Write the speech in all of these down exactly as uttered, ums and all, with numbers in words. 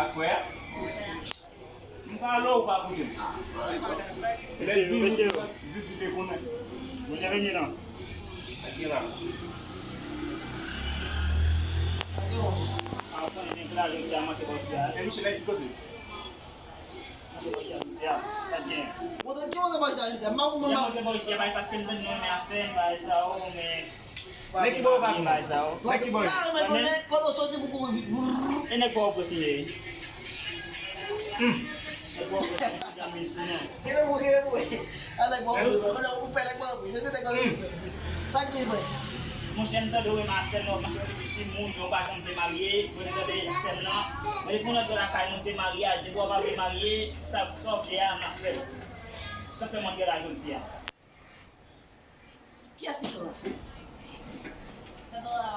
Ak frè a? M pale w, ou pa koute m. Mesye, mesye yo. Diside konnen. Mwen te vini non. Ak ki la? A, ou konnen gen klare ki a manke bòs la. E misye nan ki kote? Manke bòs la, misye a. Sa gen? Montre ki montre bòs la, Junior. M ap, m ap. Manke bòs la, bay paske m te nan men a sè m, bay sa, o, men Nèg ki bò yo pa konnen. Nèg ki bò yo. Nèg ki bò yo. E nèg pa w pwes li ye. Hmm. Nèg pa w pwes li, Jamil, sinon. Gade pou, gade pou. A nèg pa w pwes, ou pè nèg pa w pwes, se nèg pa w pwes. Sa ki vre? Monchè, m tande w e Marcel, non, paske w se timoun, yo pa janm vle marye, mwen m tande sè m nan. Men depi w rantre lakay nou se maryaj, depi w pa vle marye, sa, sa w vle a, n ap fè l. Sa fè m antre la jodi a. Kiyès ki sè w la?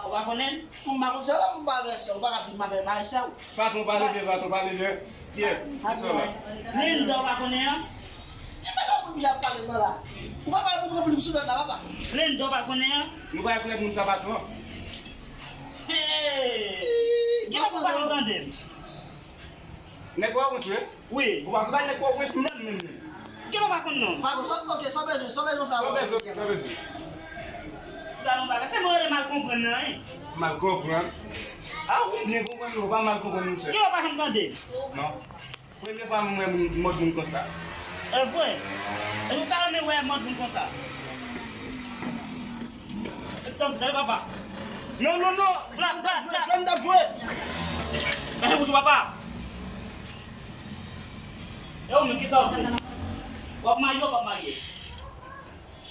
Ou pa konnen l? M pa konn sè w la, m pa avèk sè w, ou pa ka di m avèk, m avèk sè w. Patwon, pale byen, patwon, pale byen. Kiyès ki sè w la? Linda, ou pa konnen an? E pa la pou m ap pale nan la. Ou pa pale pou m pran plim sou nòt la, papa. Linda, ou pa konnen an? Nou pa koulè moun sa, patwon. Hey! Kiyès ou pa tande m? Nèg Pòtoprens wi. Wi. Ou pa sou nèg Pòtoprens menm menm menm. Kè w pa konn non. Pa konn, ok, sa w bezwen, sa w bezwen fè. Sa w bezwen, sa w bezwen. Gade yon bagay, se mwen rele mal konprann nan, wi. Mal konprann? A, ou byen konprann, ou pa mal konprann, monchè. Kè w pa janm tande? Non. Premye fwa m wè moun, mòd moun konsa. E vre? E nou ta renmen wè mòd moun konsa? Tann, tann, papa. Non, non, non. Blak, blak, blak. Jwenn dap jwe. Gade pou sou papa. E ou menm, kisa w vle? W ap marye ou p ap marye?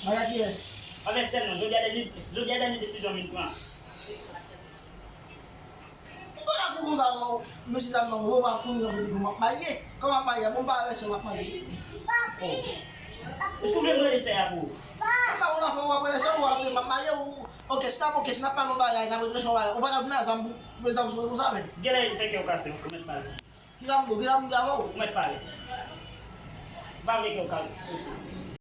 Marye ak kiyès? Avèk sè m nan. Jodi a dènye, jodi a dènye desizyon m vin pran. Ou pa ka pou konsa, non. Mesye dam nan, ou pa kouri nan pou di pou m ap marye. Kòman m ap marye? Bon, m pa avèk sè m ap marye. Oh. Èske w vle m rele sè a pou ou? M pa konn afè w ap rele sè ou, w ap di m ap marye ou. Ok, si n ap, ok, si n ap pale yon bagay, n ap rele sè yon bagay. Ou pa ka vin ak zam pou, pou zam sou, sou sa menm. Genlè fè kè w kase, ou mèt pale. Ki zam do, ki zam do avè w? Ou mèt pale. M pa vle kè w kase.